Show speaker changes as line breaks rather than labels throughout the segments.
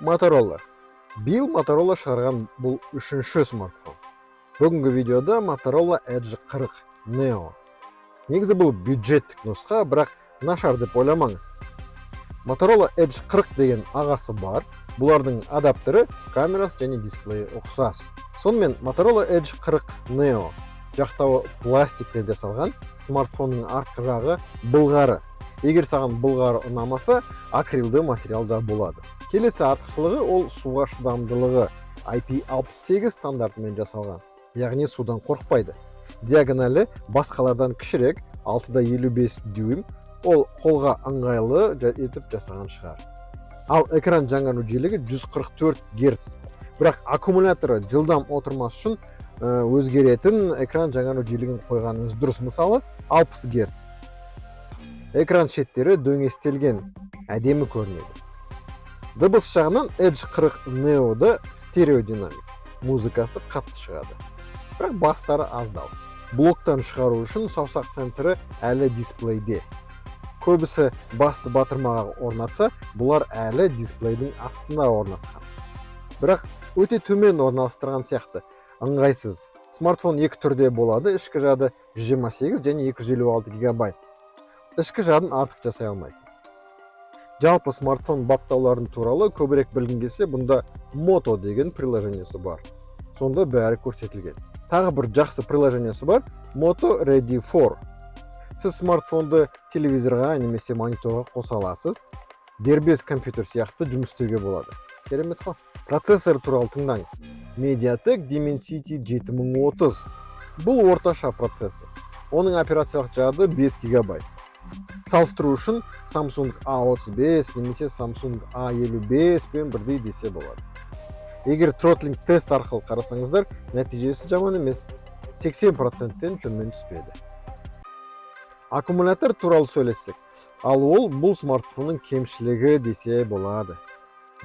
Motorola. Биыл Motorola шығарған бұл үшінші смартфон. Бүгінгі видеода Motorola Edge 40 Neo. Негізі бұл бюджеттік нұсқа, бірақ нашар деп ойламаңыз. Motorola Edge 40 деген ағасы бар. Бұлардың адаптері, камерасы және дисплейі ұқсас. Сонымен, Motorola Edge 40 Neo жақтауы пластиктен жасалған, смартфонның артқы жағы былғары. Егер саған былғары ұнамаса, акрилді материал да болады. Келесі артықшылығы — ол суға шыдамдылығы. IP68 стандартымен жасалған, яғни судан қорықпайды. Диагоналі басқалардан кішірек, 6,55 дюйм. Ол қолға ыңғайлы етіп жасаған шығар. Ал экран жаңару жиілігі 144 герц, бірақ аккумуляторы жылдам отырмас үшін өзгеретін экран жаңару жиілігін қойғаныңыз дұрыс, мысалы, 60 герц. Экран шеттері дөңестелген, әдемі көрінеді. Дыбыс жағынан Edge 40 Neo'да стерео динамик, музыкасы қатты шығады, бірақ бастары аздау. Блоктан шығару үшін саусақ сенсоры әлі дисплейде. Көбісі басты батырмаға орнатса, бұлар әлі дисплейдің астына орнатқан, бірақ өте төмен орналастырған сияқты, ыңғайсыз. Смартфон екі түрде болады: ішкі жады 128 және 256 гигабайт. Ішкі жадын артық жасай алмайсыз. Жалпы, смартфон баптауларын туралы көбірек білгің келсе, бұнда Moto деген приложениесі бар, сонда бәрі көрсетілген. Тағы бір жақсы приложениесі бар, Moto Ready for. Сіз смартфонды телевизорға немесе мониторға қоса аласыз, дербес компьютер сияқты жұмыс істеуге болады. Керемет қой! Процессор туралы тыңдаңыз: Mediatek Dimensity 7030. Бұл орташа процессор. Оның операциялық жады 5 гигабайт. Салыстыру үшін, Samsung A35 немесе Samsung A55 пен бірдей десе болады. Егер тротлинг тест арқылы қарасаңыздар, нәтижесі жаман емес, 80%-тен төмен түспеді. Аккумулятор туралы сөйлессек, ал ол бұл смартфонның кемшілігі десе болады.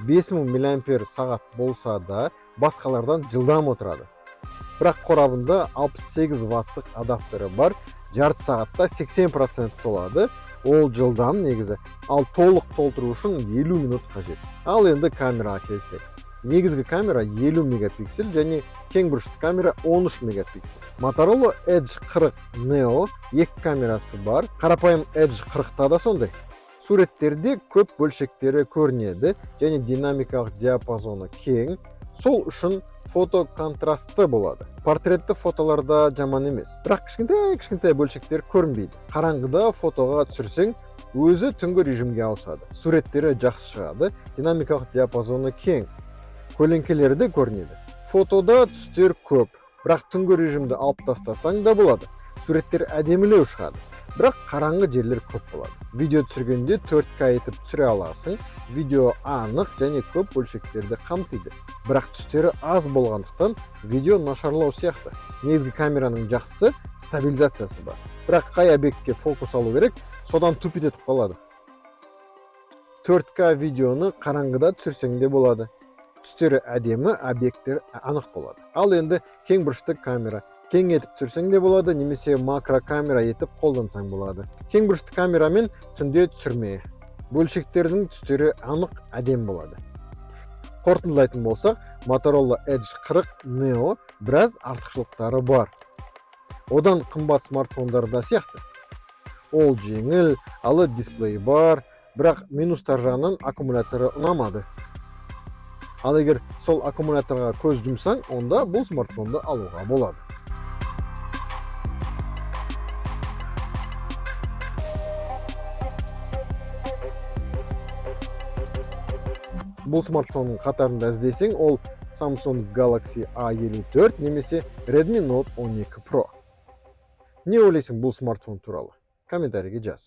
5000 миллиампер сағат болса да, басқалардан жылдам отырады, бірақ қорабында 68 ваттық адаптері бар. Жарты сағатта 80% толады. Ол жылдам негізі, ал толық толтыру үшін 50 минут қажет. Ал енді камераға келсек, негізгі камера 50 мегапиксель және кең бұрышты камера 13 мегапиксель. Motorola Edge 40 Neo екі камерасы бар, қарапайым Edge 40-та да сондай. Суреттерде көп бөлшектері көрінеді және динамикалық диапазоны кең, сол үшін фото контрастты болады. Портретті фотоларда жаман емес, бірақ кішкентай кішкентай бөлшектер көрінбейді. Қараңғыда фотоға түсірсең, өзі түнгі режимге ауысады, суреттері жақсы шығады. Динамикалық диапазоны кең, көлеңкелері де көрінеді. Фотода түстер көп, бірақ түнгі режимді алып тастасаң да болады, суреттер әдемілеу шығады, бірақ қараңғы жерлер көп болады. Видео түсіргенде 4К етіп түсіре аласың. Видео анық және көп бөлшектерді қамтиды, бірақ түстері аз болғандықтан, видео нашарлау сияқты. Негізгі камераның жақсысы — стабилизациясы бар, бірақ қай объектке фокус алу керек, содан тупить етіп қалады. 4К видеоны қараңғыда түсірсең де болады, түстері әдемі, объекттер анық болады. Ал енді кең бұрышты камера кең етіп түсірсең де болады немесе макрокамера етіп қолдансаң болады. Кең бұрышты камерамен түнде түсірме, бөлшектердің түстері анық, әдемі болады. Қорытындылайтын болсақ, Motorola Edge 40 Neo біраз артықшылықтары бар, одан қымбат смартфондарда сияқты. Ол жеңіл, OLED дисплейі бар, бірақ минустар жағынан аккумуляторы ұнамады. Ал егер сол аккумуляторға көз жұмсаң, онда бұл смартфонды алуға болады. Бұл смартфонның қатарында іздесең, ол Samsung Galaxy A54 немесе Redmi Note 12 Pro. Не ойлайсың бұл смартфон туралы? Комментарийге жаз.